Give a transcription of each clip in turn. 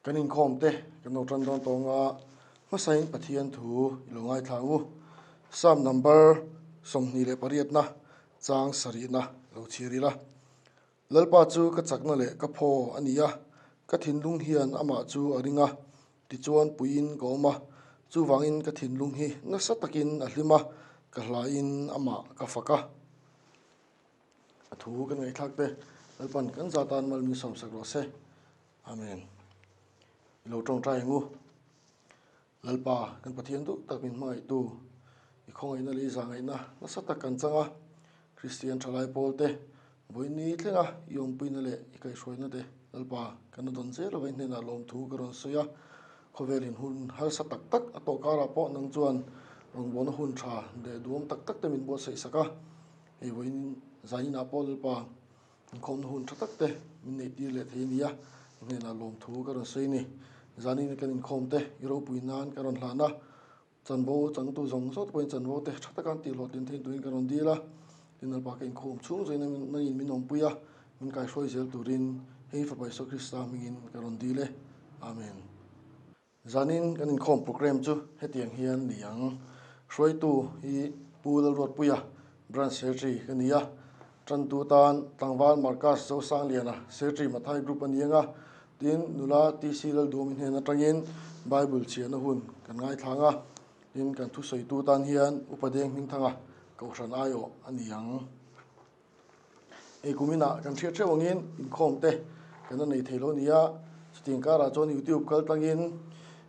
Kan inkhawm te kan lo tan dawn tawng a, hmasain Pathian thu i lo ngaithla ang u. Psalm number 28na chang sarihna lo chhir ila. Lalpa chu ka chakna leh ka phaw a ni a, ka thinlung hian amah chu a ring a, tichuan puiin ka awm a, chuvangin ka thinlung hi nasa takin a hlim a, ka hlain amah ka fak a. A thu kan ngaihthlak te Lalpan kan za tan mal min sawmsak rawh se. Amen. I lo tawngtai ang u. Lalpa, kan Pathian duh tak min hmangaihtu, i khawngaihna leh i zahngaihna nasa tak kan chang a, Kristian thalai pawl te, vawiin thlenga i awmpuina leh i kaihhruaina te Lalpa kan la dawn zel avangin hnenah lawmthu ka rawn sawi a. Khawvelin hun harsa tak tak a tawh karah pawh nang chuan rawngbawlna hun tha leh duhawm tak tak te min buatsaih sak a. Hei vawiin zaninah pawh Lalpa Inkhawmna hun tha tak te min neih tir leh thei a nia, i hnenah lawmthu ka rawn sawi a ni. Zanin kan inkhawm te i ropui nan ka rawn hlan a, chanvo changtu zawng zawng te pawhin chanvo te tha taka an tih hlawhtlin theih turin ka rawn dil a, tin Lalpa ka inkhawm chhung zawhin nangin min awmpui a, min kaihruai zel turin hei Fapa Isua Krista hmingin ka rawn dil e. Amen. Zanin kan inkhawm programme chu hetiang hian ni ang. Hruaitu hi Pu Lalruatpuia, Branch Secretary ka ni a. Tantu tan Tlangval Marcus Zosangliana, Secretary Mathai Group a ni ang a. Tin, nula TC Lalduhawmi hnen atangin Bible chhiahna hun kan ngaithlang a. Tin, kan thusawitu tan hian Upa Deng Hmingthanga Kohhran aiawh a ni ang. Hei kum inah kan hriat hreuh angin inkhawm te kan la nei thei lo a ni a, chutiang karah chuan youtube kal tlangin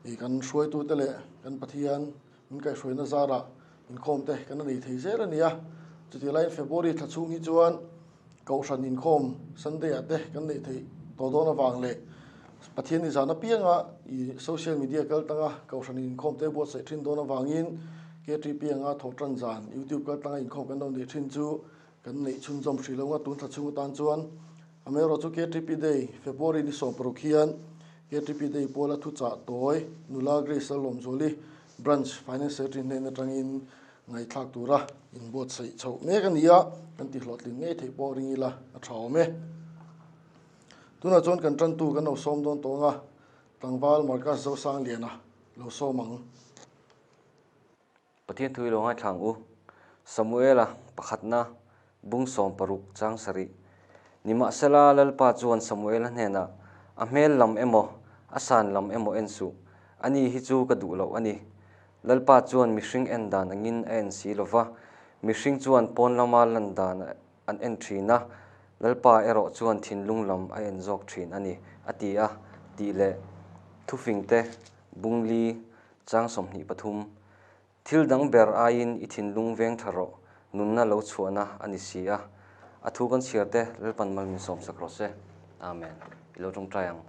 ih kan hruaitu te leh kan Pathian min kaihhruaina zarah inkhawm te kan la nei thei zel a ni a, chutih laiin February thla chhung hi chuan Kohhran inkhawm Sunday ah te kan neih theih tawh dawn avang leh Pathian ni zan apianga ih social media kal tlanga Kohhran inkhawm te buatsaih thin dawn avangin KTP anga thawh tan zan youtube kal tlanga inkhawm kan lo neih thin chu Kan neih chhunzawm hrih lo nga tun thla chhung atan chuan amaherawhchu KTP Day, February ni 16 hian KTP Day puala thuchah tawi nula Grace Lalawmzuali Branch Finance Secretary hnen atangin ngaihthlak tura inbuatsaih chhoh mek a ni a, kan tihhlawhtlin ngei theih pawh ring ila a tha awm e. Tunah chuan kan tantu kan lo sawm dawn tawh anga tlangval Marcus Zosangliana lo sawm ang. Pathian thu i lo ngaithla ang u. Samuela pakhatna bung 16 chang sarih. Nimahsela Lalpa chuan Samuela hnenah, A hmel lam emaw, a san lam emaw en suh, ani hi chu ka duh loh a ni. Lalpa chuan mihring en dan angin a en si lo va, mihring chuan pawn lama lan dan an en thin a, Lalpa erawh chuan thinlung lam a en zawk thin a ni, a ti a, tih leh thufingte bung li Chang 23, Thil dang ber aiin i thinlung veng tha rawh, nunna lo chhuahna a ni si a. A thu kan chhiar te Lalpan mal min sawmsak rawh se. Amen. I lo tawngtai ang.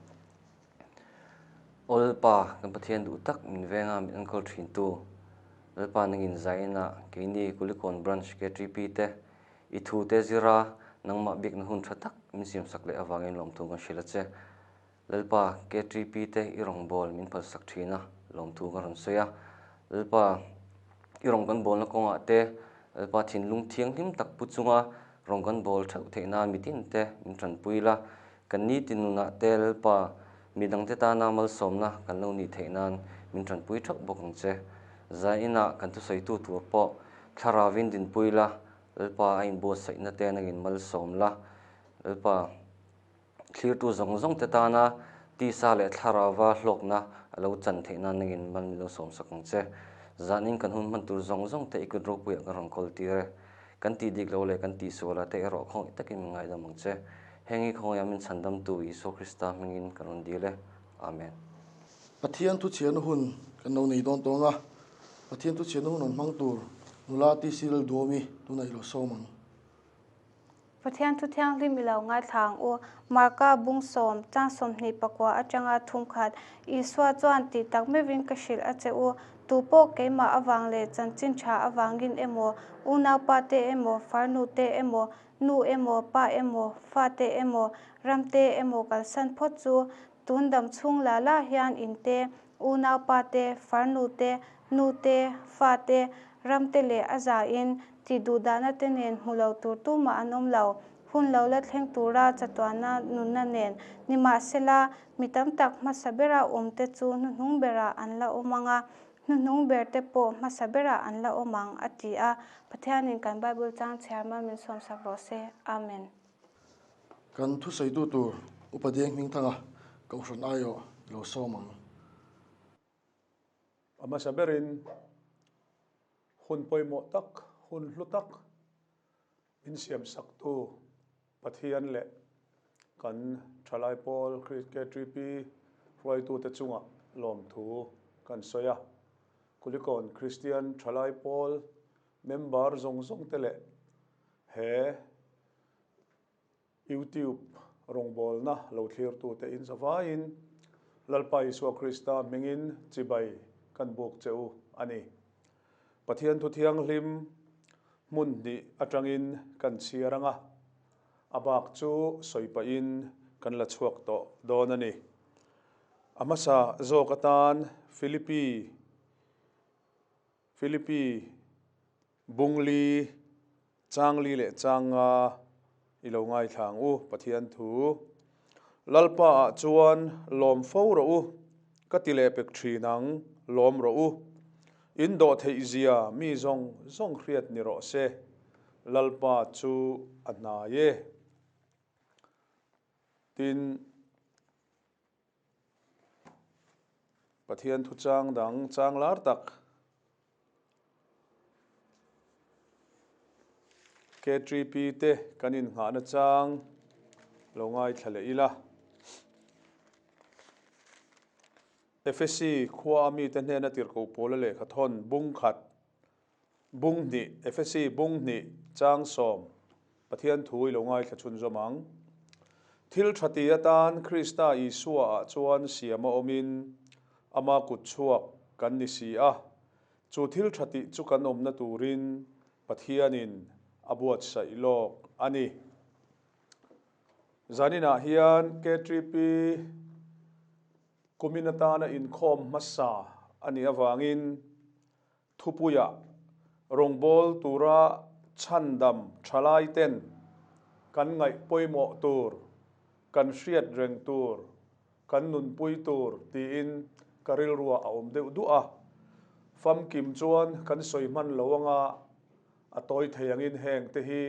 Aw Lalpa, kan Pathian duh tak min venga min enkawl thintu, Lalpa nangin zainah keini Kulikawn Branch KTP te i thu te zira nangmah bikna hun tha tak min siamsak leh avangin lawmthu kan hrilh a che. Lalpa, KTP te i rawngbâwl min phalsak ṭhin a, lawmthu ka rawn sawi a. Lalpa, i rawn kan bâwlna kawngah te, Lalpa thinlung thianghlim tak pu chunga rawn kan bâwl ṭheuh theih nân mitin te min ṭanpui la. Kan nitin nunah te Lalpa, mi dangte tâna malsâwmna kan lo nih theih nân min ṭanpui ṭheuh bawk ang che. Zainah kan thusawitu tur pawh thlaravin dinpui la, Lalpa a inbuatsaihna te nangin malsâwm la. Lalpa. Thlirtu zawng zawng te tana tisa leh thlarauva hlawkna a lo chan theih nan nangin mal min lo sawmsak ang che. Zanin kan hun hman tur zawng zawng te i kut ropuiah kan rawn kawl tir e. Kan tih dik lo leh kan tih sual te erawh khawngaih takin min ngaidam ang che. Heng hi khawngaihah min chhandamtu Isua Krista hmingin kan rawn dil e. Amen. Pathian thuchhiahna hun kan lo nei dawn tawng a, Pathian thuchhiahna hun rawn hmang tur nula TC Lalduhawmi tunah i lo sawm ang. Pathian thu thianghlim i lo ngaithla ang u. Marka bung sawm, chang 29 atanga thum khat, Isua chuan tih tak meuhin ka hrilh a che u, tu pawh keimah avang leh chanchin tha avangin emaw, unaupa te emaw, farnu te emaw, nu emaw, pa emaw, fa te emaw, ram te emaw kalsan phawt chu, tun dam chhung la la hian in te, unaupa te, farnu te, nu te, fa te, ram te leh a zain tih duhdahna te nen hmu lo tur tumah an awm lo. Hun lo la thleng tura chatuana nunna nen. Nimahsela, mi tam tak hmasa bera awmte chu hnuhnung berah an la awm ang a, hnuhnung berte pawh hmasa berah an la awm ang, a ti a. Pathianin kan Bible chang chhiar mal min sawmsak rawh se. Amen. Kan thusawitu tur Upa Deng Hmingthanga Kohhran aiawh lo sawm ang. A hmasa berin hun pawimawh tak, hun hlu tak min siamsaktu Pathian leh kan thalai pawl KTP hruaitute chungah lawmthu kan sawi a. Kulikawn Kristian thalai pawl member zawng zawngte leh he YouTube rawngbawlna lo thlirtute in zavaiin Lalpa Isua Krista hmingin chibai kan buk che u a ni. Pathian thu thianghlim hmun hnih atangin kan chhiar ang a, a bak chu sawi pahin kan la chhuak tawh dawn a ni. A hmasa zawk atan Philippi Philippi Bungli, Changli leh Changa i lo ngaithla ang u, Pathian thu. Lalpa ah chuan lawm fo rawh u, ka ti leh pek thin ang, lawm rawh u. In dawh theih zia mi zawng zawng hriat ni rawh se, Lalpa chu a hnai e. Tin. Pathian thu chang dang chang lar tak KTP te kan innghahna chang lo ngaithla leh ila. Efesi khua a mite hnena tirhkoh pawla lehkha thawn bung khat Bung hnih, Efesi bung hnih, chang sawm, Pathian thu i lo ngaithla chhunzawm ang. Thil tha ti atan Krista Isua ah chuan siam a awmin ama kut chhuak kan ni si a, chu thil tha tih chu kan awmna turin Pathianin a buatsaih lawk a ni. Zaninah hian KTP kumin atana inkhawm hmasa a nih avangin Thupuia rawngbâwl tura chhandam ṭhalaiten kan ngaih pawimawh tur, kan hriat reng tur, kan nunpui tur tiin ka rilruah a awm deuh duah a. Famkim chuan kan sawi hman lo anga a tawi thei angin heng te hi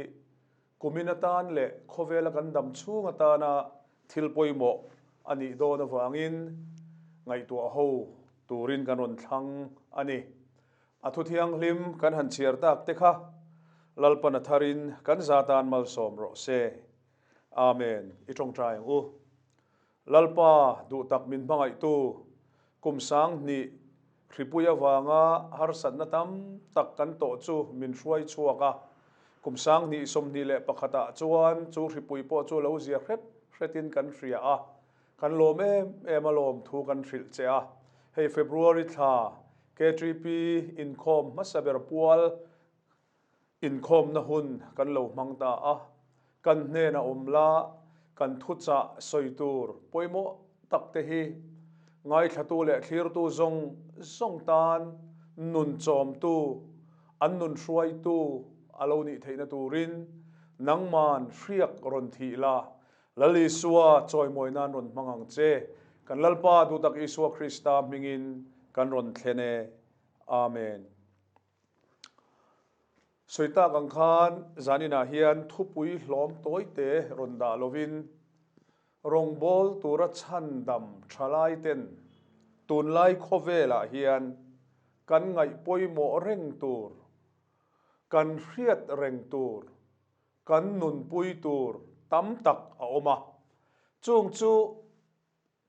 Kumin atan leh khawvela kan dam chhung atana thil pawimawh a nih dawn avangin ngaihtuah ho turin kan rawn thlang a ni. A thu thianghlim kan han chhiar tak te kha Lalpan a tharin kan za tan malsawm rawh se. Amen. I tawngtai ang u. Lalpa duh tak min hmangaihtu kum 2000 hripui avanga harsatna tam tak kan tawh chu min hruai chhuak a. Kum 2021 ah chuan chu hripui pawh chu lo zia hret hretin kan hria a. Kan lawm em em a lawm thu kan hrilh che a. Hei February thla KTP inkhawm hmasa ber pual Inkhawmna hun kan lo hmang ta a, kan hnena awm la, kan thuchah sawi tur pawimawh tak te hi ngaithlatu leh thlirtu zawng zawng tan nun chawmtu, an nun hruaitu a lo nih theihna turin nangman hriak rawn thih la, Lal Isua chawimawi nan rawn hmang ang che. Kan Lalpa duhtak Isua Krista hmingin kan rawn thlen e. Amen. Sawi tak ang khan zaninah hian thupui hlawm tawite rawn dah lovin rawngbâwl tura chhandam thalaiten tunlai khawvelah hian kan ngaih pawimawh reng tur, kan hriat reng tur, kan nunpui tur tam tak a awm a. Chung chu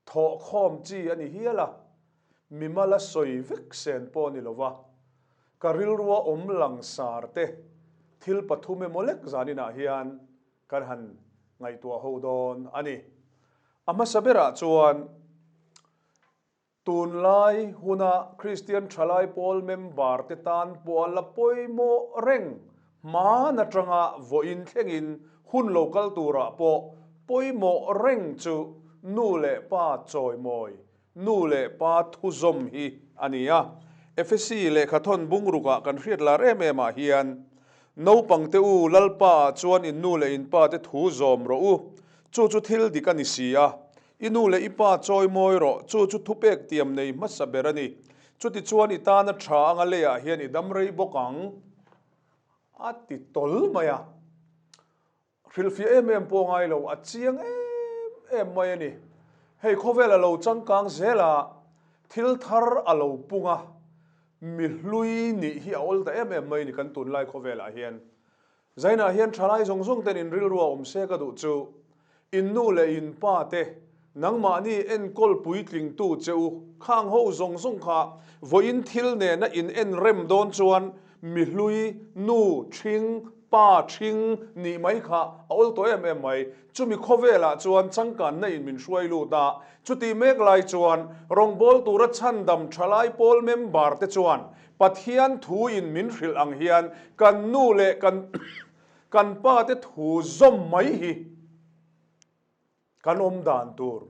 Thawhkhawm chi a ni hial a, mimala sawi vek sen pawh a ni lova, ka rilrua awm langsar te thil pathum emaw lek zaninah hian kan han ngaihtuah ho dawn a ni. A hmasa berah chuan tunlai huna Kristian thalai pawl member te tan pawha la pawimawh reng hman atanga vawiin thlengin hun lo kal turah pawh pawimawh reng chu nu leh pa chawimawi, nu leh pa thuzawm hi a ni a. Efesi lehkhathawn bungrukah kan hriat lar em em ah hian Naupangte u, Lalpa ah chuan in nu leh in pa te thu zawm rawh u. Chu chu thil dik a ni si a. I nu leh i pa chawi mawi rawh, chu chu thupek tiam nei hmasa ber a ni. Chutichuan i tana tha anga leiah hian i dam rei bawk ang, a ti tawl mai a. Hrilhfiah em em pawh ngai lo, a chiang em em mai a ni. Hei khawvel a lo changkang zel a, thil thar a lo pung a, mi hlui nih hi a awl ta em em mai a ni kan tunlai khawvelah hian. Zainah hian thalai zawng zawng ten in rilru a awm se ka duh chu, in nu leh in pa te, nangmahni enkawl puitlingtu che u, khang ho zawng zawng kha vawiin thil nena in en rem dawn chuan mi hlui, nu ṭhing, pa ṭhing nih mai kha a awl tawh em em mai. Chumi khawvelah chuan changkanna in min hruai lut a, chutih mek lai chuan rawngbâwl tura chhandam ṭhalai pawl member te chuan Pathian thu in min hrilh ang hian kan nu leh kan kan pa te thu zawm mai hi kan awm dan tur,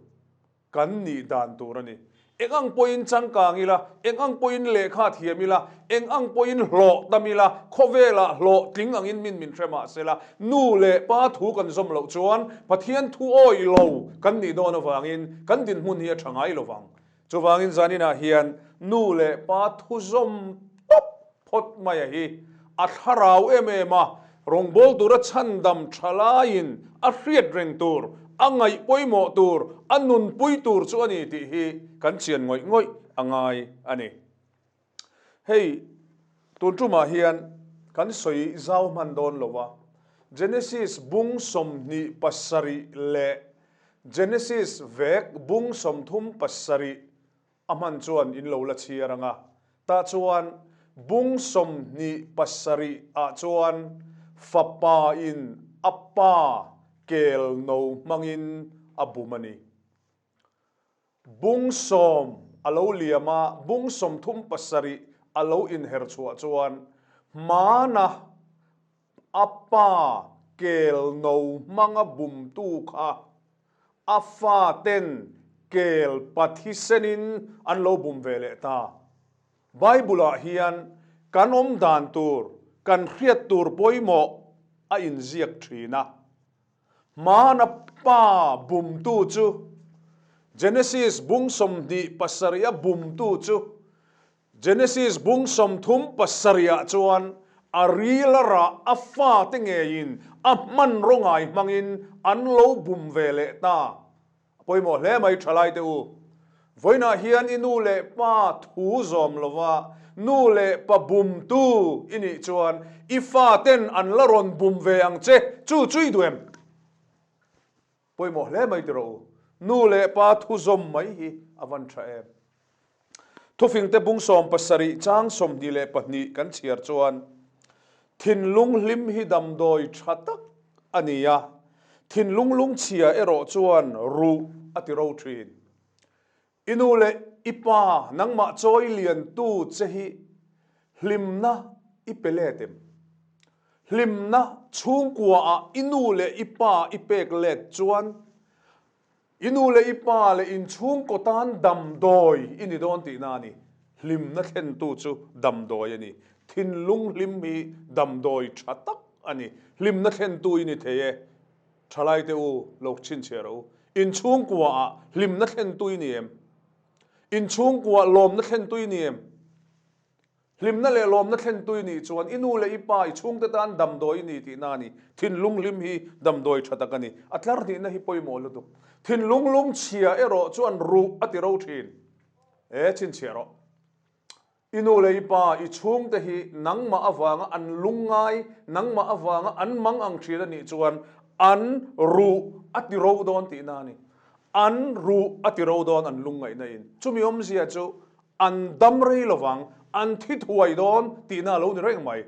kan nih dan tur a ni. Eng ang pawhin changkang ila, eng ang pawhin lehkha thiam ila, eng ang pawhin hlawh tam ila, khawvelah hlawh tling angin min min hre mah sela, nu leh pa thu kan zawm loh chuan Pathian thu awih lo kan nih dawn avangin kan dinhmun hi a tha ngai lovang. Chuvangin zaninah hian nu leh pa thuzawm tawp phawt maia hi a thlarau em em a, rawngbâwl tura chhandam tha laiin a hriat reng tur, a ngaih pawimawh tur, a nunpui tur chu a ni tih hi kan chian ngawih ngawih a ngai a ni. Hei, tun tumah hian kan sawi zau hman dawn lo a, Genesis bung 27 leh Genesis vek bung 37 a hman chuan in lo la chhiar ang a, tah chuan bung 27 ah chuan fapa in a pa kel no hmangin a bum a ni. Bung sawm a lo liam a, bung 37 a lo inher chhuah chuan hmana A pa kel no hmanga bumtu kha a faten kel pathisenin an lo bum ve leh ta. Bible-ah hian kan awm dan tur, kan hriat tur pawimawh a inziak thin a. Hmana pa bumtu chu, Genesis bung 27 a bumtu chu Genesis bung 37 ah chuan a ril a rah a fate ngeiin a hmanraw ngai hmangin an lo bum ve leh ta. A pawimawh hle mai thalaite u. Vawiinah hian i nu leh pa thu zawm lova nu leh pa bumtu i nih chuan i faten an la rawn bum ve ang che chu chu i duh em? Pawimawh hle mai tiraw u. Nu leh pa thu zawm mai hi a van tha em. Thufingte bung 17 chang 22 kan chhiar chuan, Thinlung hlim hi damdawi tha tak a ni a, thinlung lungchhia erawh chuan ruh a ti ro thin. I nu leh i pa nangmah chawi liantu che hi hlimna i pe let em? Hlimna chhungkuaah i nu leh i pa i pek let chuan I nu leh i pa leh inchhungkaw tan damdawi i ni dawn tihna a ni. Hlimna thlentu chu damdawi a ni. Thinlung hlim hi damdawi tha tak a ni. Hlimna thlentu i ni thei e. Thalaite u, lo chhinchhiah rawh u. Inchhungkuaah hlimna thlentu i ni em? Inchhungkuaah lawmna thlentu i ni em? Hlimna leh lawmna thlentu i nih chuan i nu leh i pa, i chhungte tan damdawi i ni tihna a ni. Thinlung hlim hi damdawi tha tak a ni. A tlar hnihna hi pawimawh lutuk. Thinlung lungchhia erawh chuan ruh a ti ro thin. E, chhinchhiah rawh. I nu leh i pa, i chhungte hi nangmah avanga an lungngai, nangmah avanga an mang ang thin a nih chuan an ruh a ti ro dawn tihna a ni. An ruh a ti ro dawn an lungngaihna in. Chumi awmzia chu An dam rei lovang, an thi thuai dawn tihna a lo ni reng mai.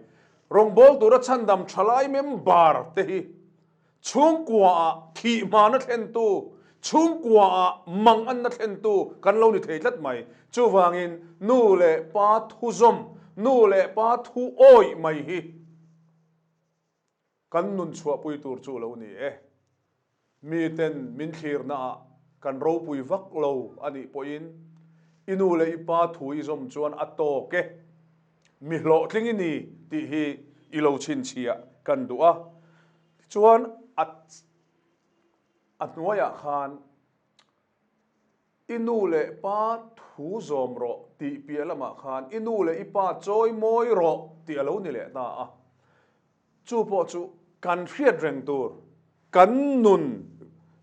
Rawngbâwl tura chhandam thalai member te hi chhungkuaah thih hmana thlentu, chhungkuaah mang anna thlentu kan lo ni thei tlat mai. Chuvangin nu leh pa thuzawm, nu leh pa thu awih mai hi Kan nun chhuahpui tur chu lo ni e. Miten min thlirnaah kan ropui vak lo a nih pawhin i nu leh i pa thu i zawm chuan a tawk e. Mi hlawhtling i ni tih hi i lo chhinchhiah kan duh a. Tichuan a a hnuaiah khan I nu leh pa thu zawm rawh tih piah lamah khan i nu leh i pa chawi mawi rawh tih a lo ni leh ta a. Chu pawh chu kan hriat reng tur, kan nun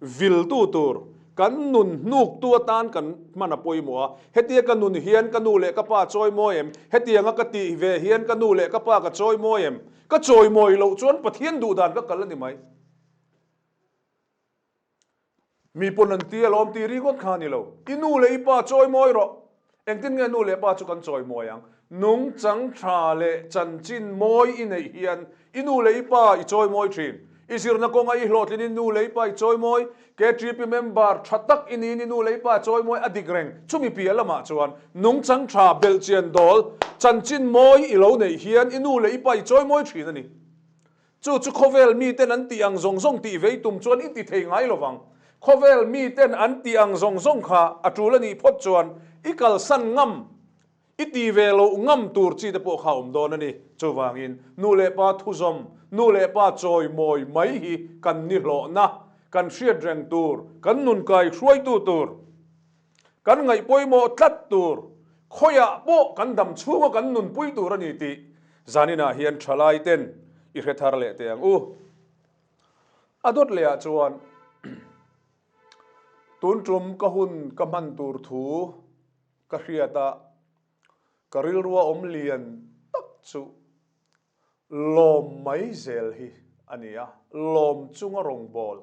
viltu tur, kan nun hnuktu atan kan hman a pawimawh a. Hetia ka nun hian ka nu leh ka pa chawi mawi em? Hetianga ka tih ve hian ka nu leh ka pa ka chawi mawi em? Ka chawi mawi loh chuan Pathian duhdan ka kal a ni mai. Mi pawn an ti alawm tih ringawt kha a ni lo. I nu leh i pa chawi mawi rawh. Engtin nge nu leh pa chu kan chawi mawi ang? Nungchang tha leh chanchin mawi i neih hian i nu leh i pa i chawi mawi thin. I zirna kawnga i hlawhtlin i nu leh i pa i chawi mawi. KTP member tha tak i niin i nu leh i pa chawi mawi a dik reng. Chumi piah lamah chuan nungchang tha belhchian dawl chanchin mawi i lo neih hian i nu leh i pa i chawi mawi thin a ni. Chu chu khawvel miten an tih ang zawng zawng tih vei tum chuan i ti thei ngai lo vang. Khawvel miten an tih ang zawng zawng kha a tul a nih phawt chuan i kalsan ngam, i ti ve loh ngam tur chi te pawh kha a awm dawn a ni. Chuvangin nu leh pa thuzawm, nu leh pa chawimawi mai hi kan ni hlawhna, kan hriat reng tur, kan nunkai hruaitu tur, kan ngaih pawimawh tlat tur, khawiah pawh kan dam chhunga kan nunpui tur a ni tih zaninah hian thalai ten i hre thar leh teh ang u. A dawt lehah chuan tun tum ka hun ka hman tur thu ka hriat a, ka rilrua awm lian tak chu lawm mai zel hi a ni a, lawm chunga rawngbâwl.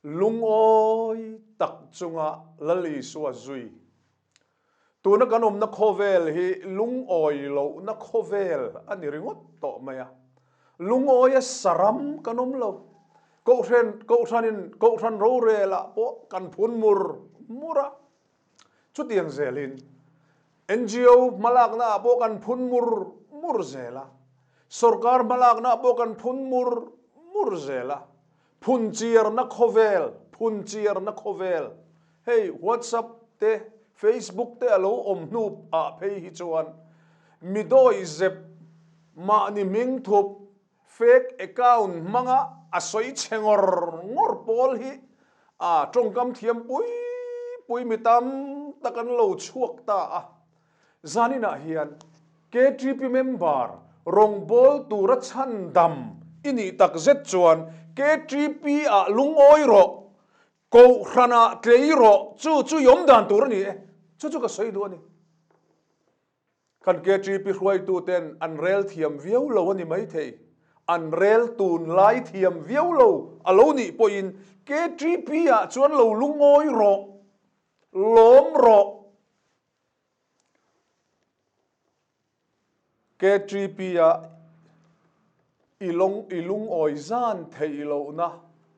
Lungawi tak chunga Lal Isua zui. Tuna kan awmna khawvel hi lungawi lohna khawvel a ni ringawt tawh mai a. Lungawia saram kan awm lo. Kohhran, kohhranin, kohhran rorelah pawh kan phun mur mur a. Chutiang zelin NGO hmalaknaah pawh kan phun mur mur zel a. Sorkar hmalaknaah pawh kan phun mur mur zel a. Phunchiarna khawvel, phunchiarna khawvel. Hei WhatsApp te, Facebook te a lo awm hnu ah phei hi chuan mi dawi zep mahni hming thup fake account hmanga a sawi chhe ngawr ngawr pawl hi a tawngkam thiam pui pui mi tam tak an lo chhuak ta a. Zaninah hian KTP member rawngbâwl tura chhandam i nih tak zet chuan KTP ah lungawi rawh, Kohhranah tlei rawh, chu chu i awm dan tur a ni e. Chu chu ka sawi duh a ni. Kan KTP hruaituten an rel thiam viau lo a ni maithei. An rel tunlai thiam viau lo a lo nih pawhin KTP ah chuan lo lungawi rawh, lawm rawh. KTP-a i lawng i lungawi zan theih lohna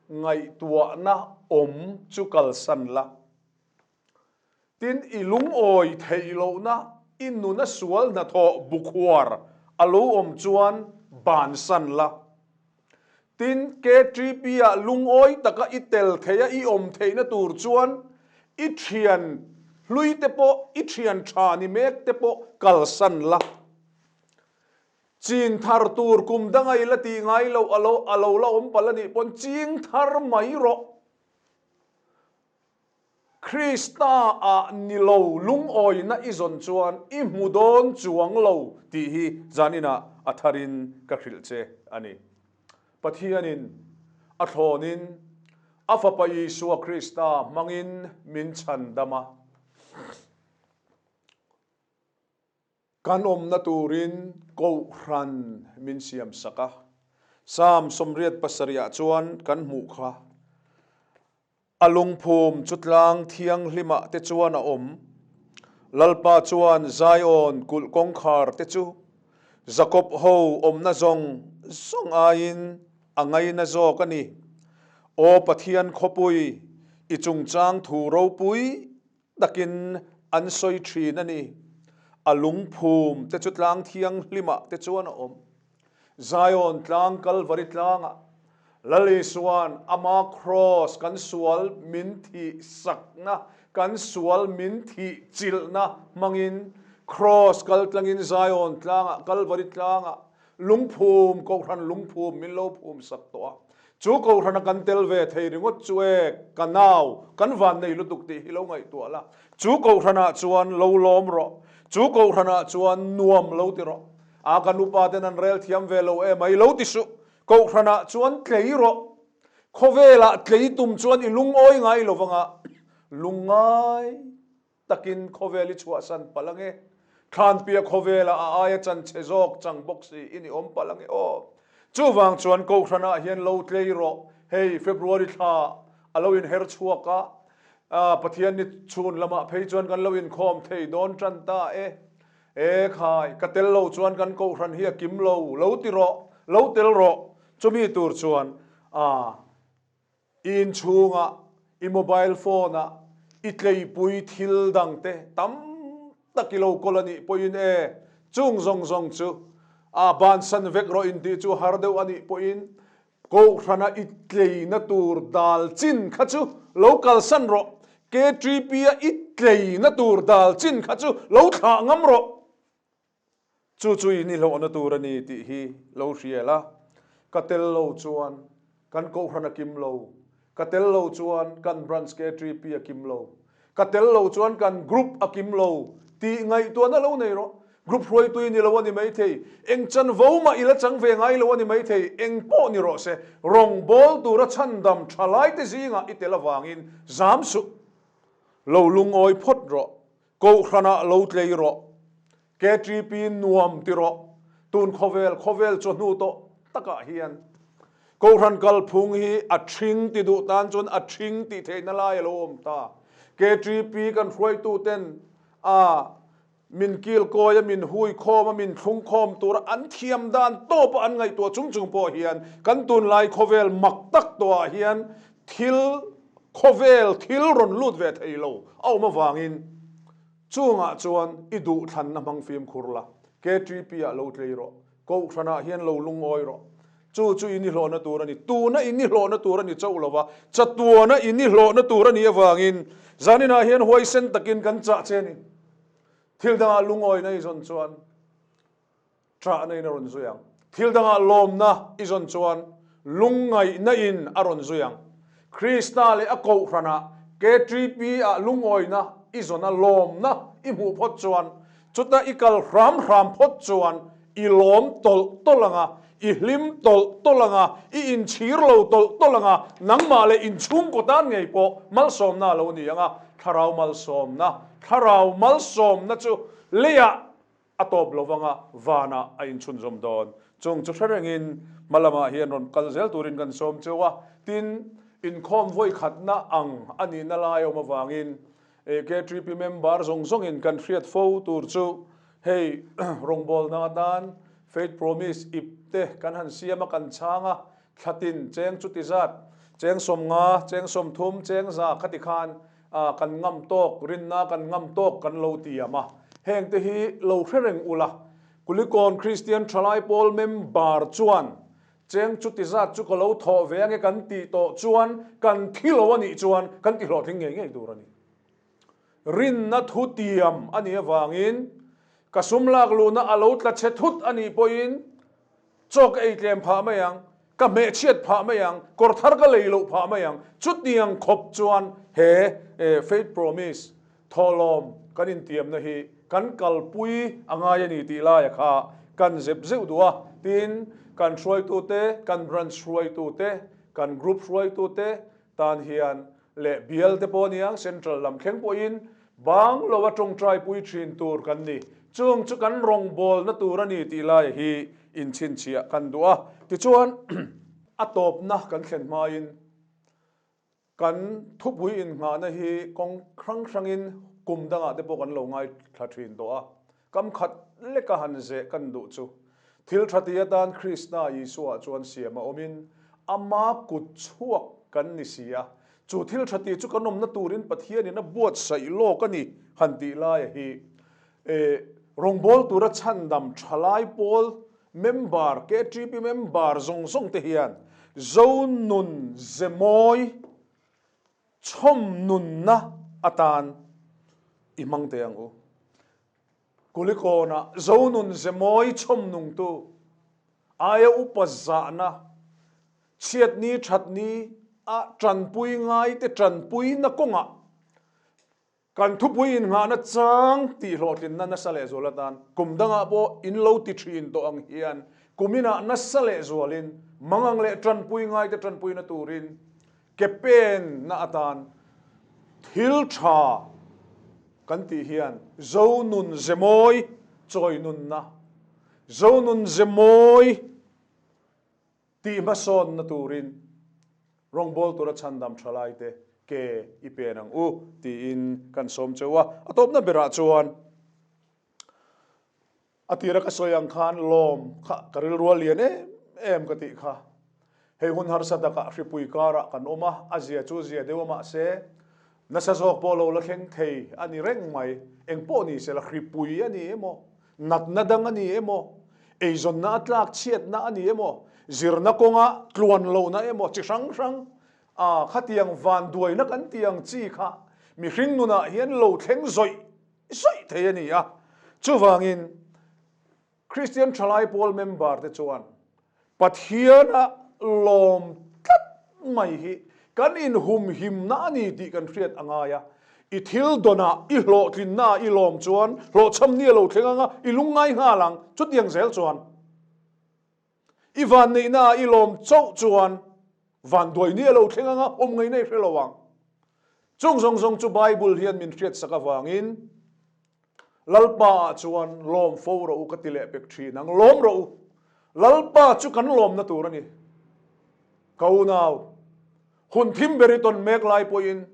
ngaihtuahna awm chu kalsan la. Tin, i lungawi theih lohna i nuna sual hnathawh bukhuar a lo awm chuan bansan la. Tin, KTP-ah lungawi taka i tel theih a, i awm theihna tur chuan i thian hlui te pawh, i thian tha ni mek te pawh kalsan la. Ching thar tur kum danga i la tih ngai loh a lo a lo la awm palh a nih pawn ching thar mai rawh. Krista ah ni lo lungawina i zawn chuan i hmu dawn chuang lo tih hi zaninah a tharin ka hrilh che a ni. Pathianin a thlawnin a Fapa Isua Krista hmangin min chhandam a. Kan awmna turin Kohhran min siam sak a, Psalm 87 ah chuan kan hmuh kha. A lungphum chu tlang thianghlimah te chuan a awm. Lalpa chuan Zion kulh kawngkhar te chu Jakob ho awmna zawng zawng aiin a ngaina zawk a ni. Aw Pathian khawpui, i chungchang thu ropui takin an sawi thin a ni. A lungphum te chu tlang thianghlimah te chuan a awm. Zion tlang Kalvari tlangah Lal Isua'n ama kraws kan sual min thih sakna, kan sual min thih chilhna hmangin kraws kal tlangin Zion tlangah, Kalvari tlangah. Lungphum, Kohhran lungphum min lo phum sak tawh a. Chu Kohhrana kan tel ve thei ringawt chu e, ka nau, kan van nei lutuk tih hi lo ngaihtuah la. Chu Kohhranah chuan lo lawm rawh. Chu Kohhranah chuan nuam lo ti rawh. A kan upa ten an rel thiam ve lo em ai lo ti suh. Kohhranah chuan tlei rawh. Khawvelah tlei tum chuan i lungawi ngai lo vanga lungngai takin khawvel i chhuahsan palh ange. Thlanpia khawvelah a aia chanchhe zawk chang bawk si in i awm palh ange aw. Chuvang chuan Kohhranah hian lo tlei rawh. Hei February thla a lo inher chhuak a, Pathian ni chhun lamah phei chuan kan lo inkhawm thei dawn tan ta e. E khai, ka tel lo chuan kan Kohhran hi a kim lo, lo ti rawh, lo tel rawh. Chumi tur chuan a i inchhungah, i mobile phone-ah, i tleipui thil dangte tam tak i lo kawl a nih pawhin e, chung zawng zawng chu a bansan vek rawh intih chu har deuh a nih pawhin Kohhrana i tleina tur dal chin kha chu lo kalsan rawh, KTP-a i tleina tur dal chin kha chu lo thlah ngam rawh. Chu chu in i hlawhna tur a ni tih hi lo hria la, ka tel lo chuan kan Kohhran a kim lo, ka tel lo chuan kan Branch KTP a kim lo, Ka tel lo chuan kan group a kim lo tih ngaihtuahna lo nei rawh. Group hruaitui ni lo a ni maithei, eng chanvo mah i la chang ve ngai lo a ni maithei, eng pawh ni rawh se, rawngbâwl tura chhandam tha laite zingah i tel avangin zam suh. Lo lungawi phawt rawh, Kohhranah lo tlei rawh. KTP nuam ti rawh. Tun khawvel, khawvel chawhnu tawh takah hian Kohhran kalphung hi a ṭhing ti duh tan chuan a ṭhing tih theihna lai a lo awm ta. KTP kan hruaituten a min kilkawi a, min huikhawm a, min thlungkhawm tura an thiam dan tawpa an ngaihtuah chung chung pawh hian kan tunlai khawvel mak tak tawhah hian thil khawvel thil rawn lut ve thei lo a awm avangin Chungah chuan i duhthlanna hmang fimkhur la, KTP ah lo tlei rawh, Kohhranah hian lo lungawi rawh. Chu chu in i hlawhna tur a ni. Tuna in i hlawhna tur a ni chauh lova, chatuana in i hlawhna tur a nih avangin zaninah hian huaisen takin kan chah che a ni. Thil dangah lungawina i zawn chuan Ṭahna in a rawn zui ang. Thil dangah lawmna i zawn chuan lungngaihna in a rawn zui ang. Krista leh a kohhranah KTP ah lungawina i zawn a lawmna i hmuh phawt chuan chuta i kal hram hram phawt chuan i lawm tawlh tawlh ang a, i hlim tawlh tawlh ang a, i inchhir lo tawlh tawlh ang a, nangmah leh inchhungkaw tan ngei pawh malsawmna a lo ni ang a, Thlarau malsawmna, Thlarau malsawmna chu leiah A tawp lo vanga vanah a inchhunzawm dawn. Chung chu hre rengin hma lamah hian rawn kal zel turin kan sawm cheu a. Tin, inkhawm vawi khatna ang a nihna lai a awm avangin KTP member zawng zawngin kan hriat fo tur chu hei rawngbawlna atan Faith Promise ip te kan han siam a, kan chhang a, thlatin cheng chuti zat, cheng 50, cheng 30, cheng za khati khan A kan ngam tawk, rinna kan ngam tawk kan lo tiam a. Hengte hi lo hre reng ula, Kulikawn Kristian Thalai Pawl member chuan cheng chuti zat chu ka lo thawh ve ange kan tih tawh chuan kan thi lo a nih chuan kan ti hlawhtling ngei ngei tur a ni. Rinna thu tiam a nih avangin ka sum lak luhna a lo tla chhe thut a nih pawhin Chaw ka ei tlem phah mai ang, ka hmehchhiat phah mai ang, kawr thar ka lei loh phah mai ang. Chutiang khawp chuan he Faith Promise thawhlawm kan intiamna hi kan kalpui a ngai a ni tih laia kha kan zep zeuh duh a. Tin, kan hruaitute, kan branch hruaitute, kan group hruaitute Tan hian leh bial te pawh aniang central lam thleng pawhin bang lo a tawngtai pui thin tur kan ni. Chung chu kan rawngbawlna tur a ni tih lai hi inchhinchhiah kan duh a. Tichuan a tawpna kan thlen hmain kan thupui innghahna hi kawng hrang hrangin kum dangah te pawh kan lo ngaithla thin tawh a. Kam khat leka han zeh kan duh chu thil tha ti atan Krista Isua chuan siam a awmin ama kut chhuak kan ni si a, chu thil tha ti chu kan awmna turin Pathianin a buatsaih lawk a ni han tih laia hi e rawngbâwl tura chhandam thalai pawl member, KTP member zawng zawng te hian Zonun Zemawi Chhawm nunna atan i hmang teh ang u. Kulikawnah Zonun Zemawi chhawm nungtu. Aia upa zahna, chhiatni thatni a tanpui ngaite tanpuina kawngah kan thupui innghahna chang tih hlawhtlinna nasa lehzual atan kum dangah pawh in lo ti thin tawh ang hian kuminah nasa lehzualin mangang leh tanpui ngaite tanpuina turin ke penna atan thil tha kan tih hian Zonun Zemawi chawi nunna, Zonun Zemawi tih hmasawnna turin rawngbawl tura chhandam thalaite ke i pen ang u tiin kan sawm cheu a. A tawpna berah chuan A tira ka sawi ang khan lawm kha ka rilru a lian em em ka tih kha. Hei hun harsa takah hripui karah kan awm a, a zia chu zia deuh a mahse nasa zawk pawh lo la thleng thei a ni reng mai. Eng pawh ni sela hripui a ni emaw, natna dang a ni emaw, eizawnna a tlak chhiatna a ni emaw, zirna kawnga tluan lohna emaw chi hrang hrang a khatiang vanduaina kan tih ang chi kha mihring nunah hian lo thleng zawih Sawi thei a ni a. Chuvangin, Kristian Thalai Pawl member te chuan Pathiana lawm tlat mai hi kan inhumhimna a ni tih kan hriat a ngai a. I thil dawnah, i hlawhtlinnaah i lawm chuan hlawhchham ni a lo thleng ang a, i lungngai nghal ang. Chutiang zel chuan i vanneihnaah i lawm chauh chuan vanduai ni a lo thleng ang a, awm ngaihna i hre lo ang. Chung zawng zawng chu Bible hian min hriatsak avangin Lalpa ah chuan lawm fo rawh u ka ti leh pek thin ang, lawm rawh u. Lalpa chu kan lawmna tur a ni. Ka unau, hun thim ber i tawn mek lai pawhin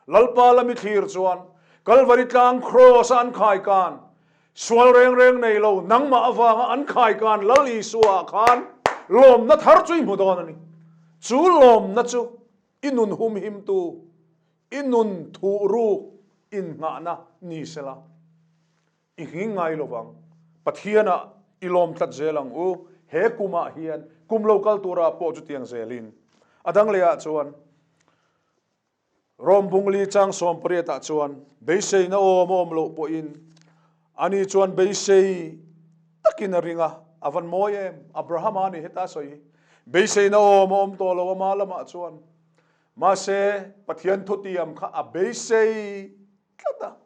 Lalpa lami thlir chuan Kalvari tlang Kraws a an khai kan, sual reng reng nei lo nangmah avanga an khai kan Lal Isua ah khan lawmna thar chu i hmu dawn a ni. Chu lawmna chu I nun humhimtu, i nun thuhruk innghahna ni sela, i nghing ngai lo vang. Pathianah i lawm tlat zel ang u. He kumah hian kum lo kal turah pawh chutiang zelin. A dang lehah chuan Rom Bungli chang sawmpariatah chuan beiseina awm a awm loh pawhin ani chuan beisei takin a ring a, a van mawi em? Abrahama a ni heta a sawi hi. Beiseina awm a awm tawh lo ama lamah chuan. Mahse, Pathian thutiam kha a beisei tlat a.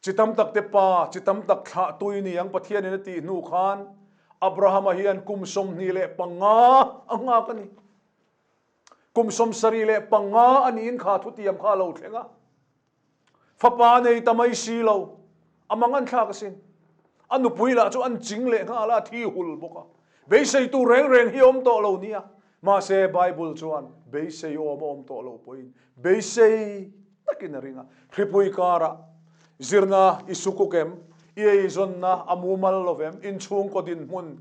Chi tam tak te pa, chi tam tak thlah tui ni ang Pathianin a tih hnu khan Abrahama hian kum 25 a nghak a ni. Kum 75 a niin kha thutiam kha a lo thleng a. Fapa nei ta mai si lo, a mang an thlak asin. A nupui lah chu an ching leh nghal a, a thi hul bawk a. Beiseitu reng reng hi a awm tawh lo nia. Mahse, Bible chuan beisei awm a awm tawh lo pawhin beisei takin a ring a. Hripui karah zirna i sukuk em? I eizawnna a mumal lo vem? Inchhungkaw dinhmun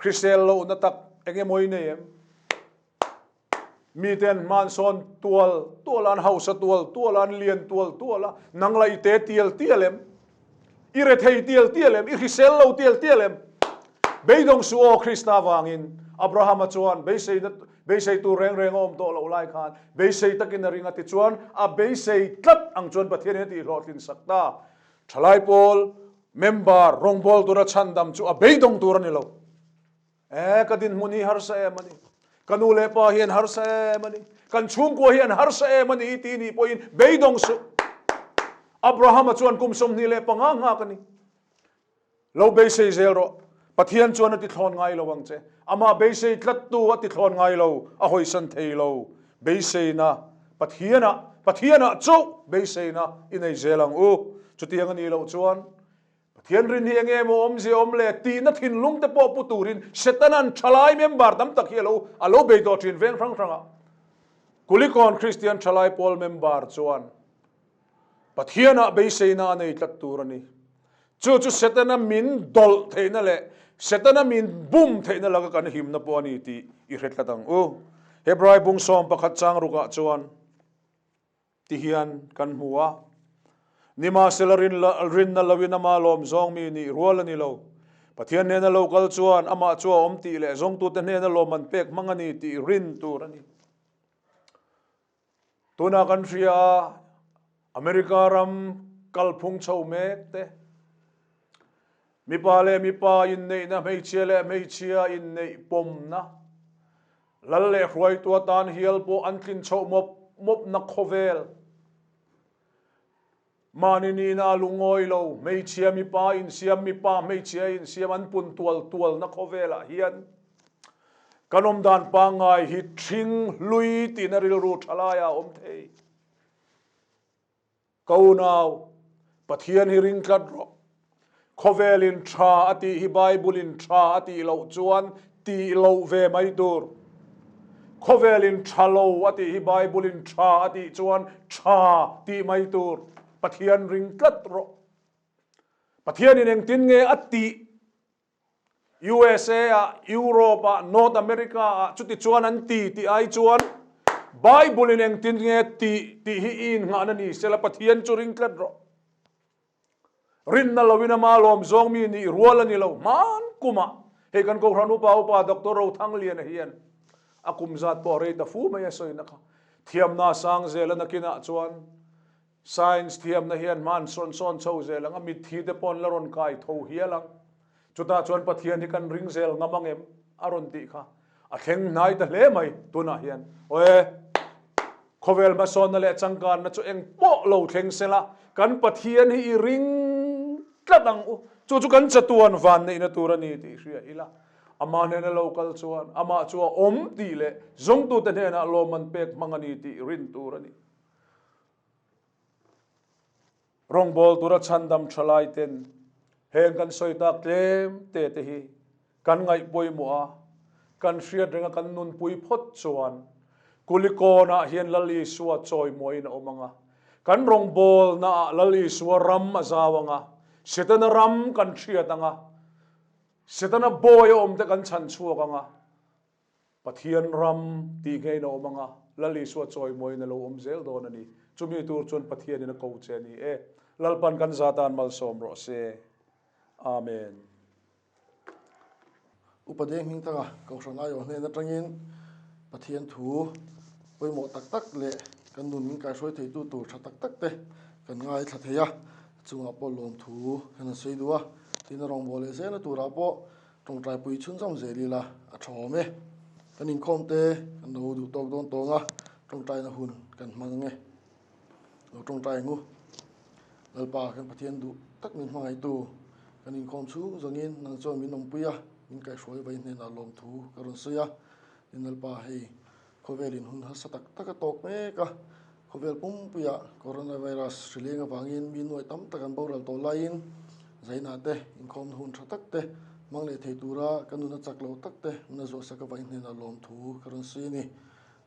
hrisel lohna tak eng emaw i nei em? Mite an hman sawn tual tual a, an hausa tual tual a, an lian tual tual a, nang la i te tial tial em? I rethei tial tial em? I hrisel lo tial tial em? Beidawng suh aw Krista avangin Abrahama chuan beiseina beisei tur reng reng a awm tawh loh lai khan beisei takin a ring a tichuan a beisei tlat ang chuan Pathianin a tihhlawhtlin sak ta. Thalai pawl member rawngbawl tura chhandam chu a beidawng tur a ni lo. E, ka dinhmun hi harsa em a ni. Ka nu leh pa hi an harsa em a ni. Kan chhungkua hi an harsa em a ni tih nih pawhin beidawng suh. Abrahama chuan kum 25 nghak a ni. Lo beisei zel rawh. Pathian chuan a tithlawn ngai lo ang che. Amah beisei tlattu a tithlawn ngai lo, a hawisan thei lo. Beiseina Pathianah, Pathianah chauh beiseina i nei zel ang u. Chutiang a nih loh chuan Pathian rin hi enge maw awmzia awm le tihna thinlung te pawh pu turin Setana'n thalai member tam tak hi alo alo bei tawh thin veng hrang hrangah. Kulikawn Kristian thalai pawl member chuan Pathianah beiseina a nei tlat tur a ni. Chu chu Setana min dawlh theihna leh Setana min bum theihna laka kan himna pawh a ni tih i hre tlat ang u. Hebrai bung 11 chang rukah chuan. Ti hian kan hmu a. Nimahsela rinna loin ama lawm zawng mi nih rual a ni lo. Pathian hnena lo kal chuan amah chu a awm tih leh zawngtute hnena lawm an pek hmang a ni tih rin tur a ni. Tunah kan hria a, America ram kalphung chho mek te. Mipa leh mipa inneihna, hmeichhia leh hmeichhia inneih pawmna, lal leh hruaitu atan hial pawh an tlin chhoh mawp mawpna khawvel. Mahni nihna a lungawi lo, hmeichhia mipa insiam, mipa hmeichhia insiam an pun tual tualna khawvelah hian kan awmdan pangngai hi ṭhing hlui tihna rilru ṭha laiah a awm thei. Ka unau, Pathian hi ring tlat rawh. Khawvelin tha a tih hi Bible-in tha a tih loh chuan tih loh ve mai tur. Khawvelin tha lo a tih hi Bible-in tha a tih chuan tha tih mai tur. Pathian ring tlat rawh. Pathianin engtin nge a tih? USA ah, Europe ah, North America ah chuti chuan an ti tih ai chuan Bible in engtin nge tih tih hi i innghahna ni sela Pathian chu ring tlat rawh. Rinna loin ama lawm zawng mi nih rual a ni lo. Hman kumah hei kan Kohhran upa upa Doctor Rothangliana hian a kum zat pawh a rei ta fu mai a sawina kha. Thiamna sang zela nakinah chuan Science thiamna hian hman sawn sawn chho zel ang a, mitthi te pawh an la rawn kai tho hial ang. Chutah chuan Pathian hi kan ring zel ngam ang em? a rawn tih kha a thleng hnai ta hle mai tunah hian. Aw khawvel hmasawnna leh changkanna chu eng pawh lo thleng sela, kan Pathian hi i ring tlat ang u. Chu chu kan chatuan van neihna tur a ni tih hria ila. Amah hnena lo kal chuan amah chu a awm tih leh zawngtute hnenah lawmman pek hmang a ni tih rin tur a ni. Rawngbâwl tura chhandam ṭha laiten heng kan sawi tâk tlêm tê te hi kan ngaih pawimawh a, kan hriat renga kan nunpui phawt chuan Kulikawnah hian Lal Isua chawimawiin a awm ang a, kan rawngbâwlnaah Lal Isua ram a zau ang a, Setana ram kan hriat ang a, Setana bawi a awmte kan chhan chhuak ang a. Pathian ram tih ngeiin a awm ang a, Lal Isua chawimawiin a lo awm zel dawn a ni. Chumi tur chuan Pathianin a ko che a ni e. Lalpan kan za tan malsawm rawh se. Amen. Upa Deng Hmingthanga Kohhran Aiawh hnen atangin Pathian thu pawimawh tak tak leh kan nun min kaihruai theitu tur tha tak tak te kan ngaithla thei a, chungah pawh lawmthu kan han sawi duh a, tin a rawngbâwl leh zelna turah pawh Tawngtaipui chhunzawm zel ila a tha awm e. Kan inkhawm te kan lo duh tawk dawn tawng a, tawngtaina hun kan hmang ang e. Lo tawngtai ang u. Lalpa kan Pathian duh tak min hmangaihtu kan inkhawm chhung zawngin nang chuan min awmpui a, min kaihhruai vai hnenah lawmthu ka rawn sawi a. Tin Lalpa hei Khawvelin hun harsa tak tak a tawk mek a, khawvel pumpuiah coronavirus hri leng avangin mi nuai tam tak an boral tawh laiin zainah te, inkhawmna hun tha tak te hmang leh thei tura ka nuna chak lo tak te hmuna zuahsak avangin hnenah lawmthu ka rawn sawi a ni.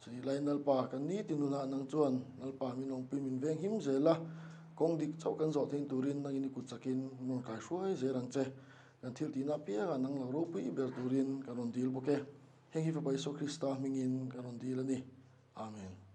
Chutih laiin Lalpa kan niti nunah nang chuan Lalpa min awmpui min veng him zel a, kawng dik chauh kan zawh theih turin nangin i kut chakin min rawn kaihruai zel ang che. Kan thil tihna apiangah nang lo ropui ber turin kan rawn dil bawk e. Heng hi Fapa Isua Krista hmingin kan rawn dil a ni. Amen.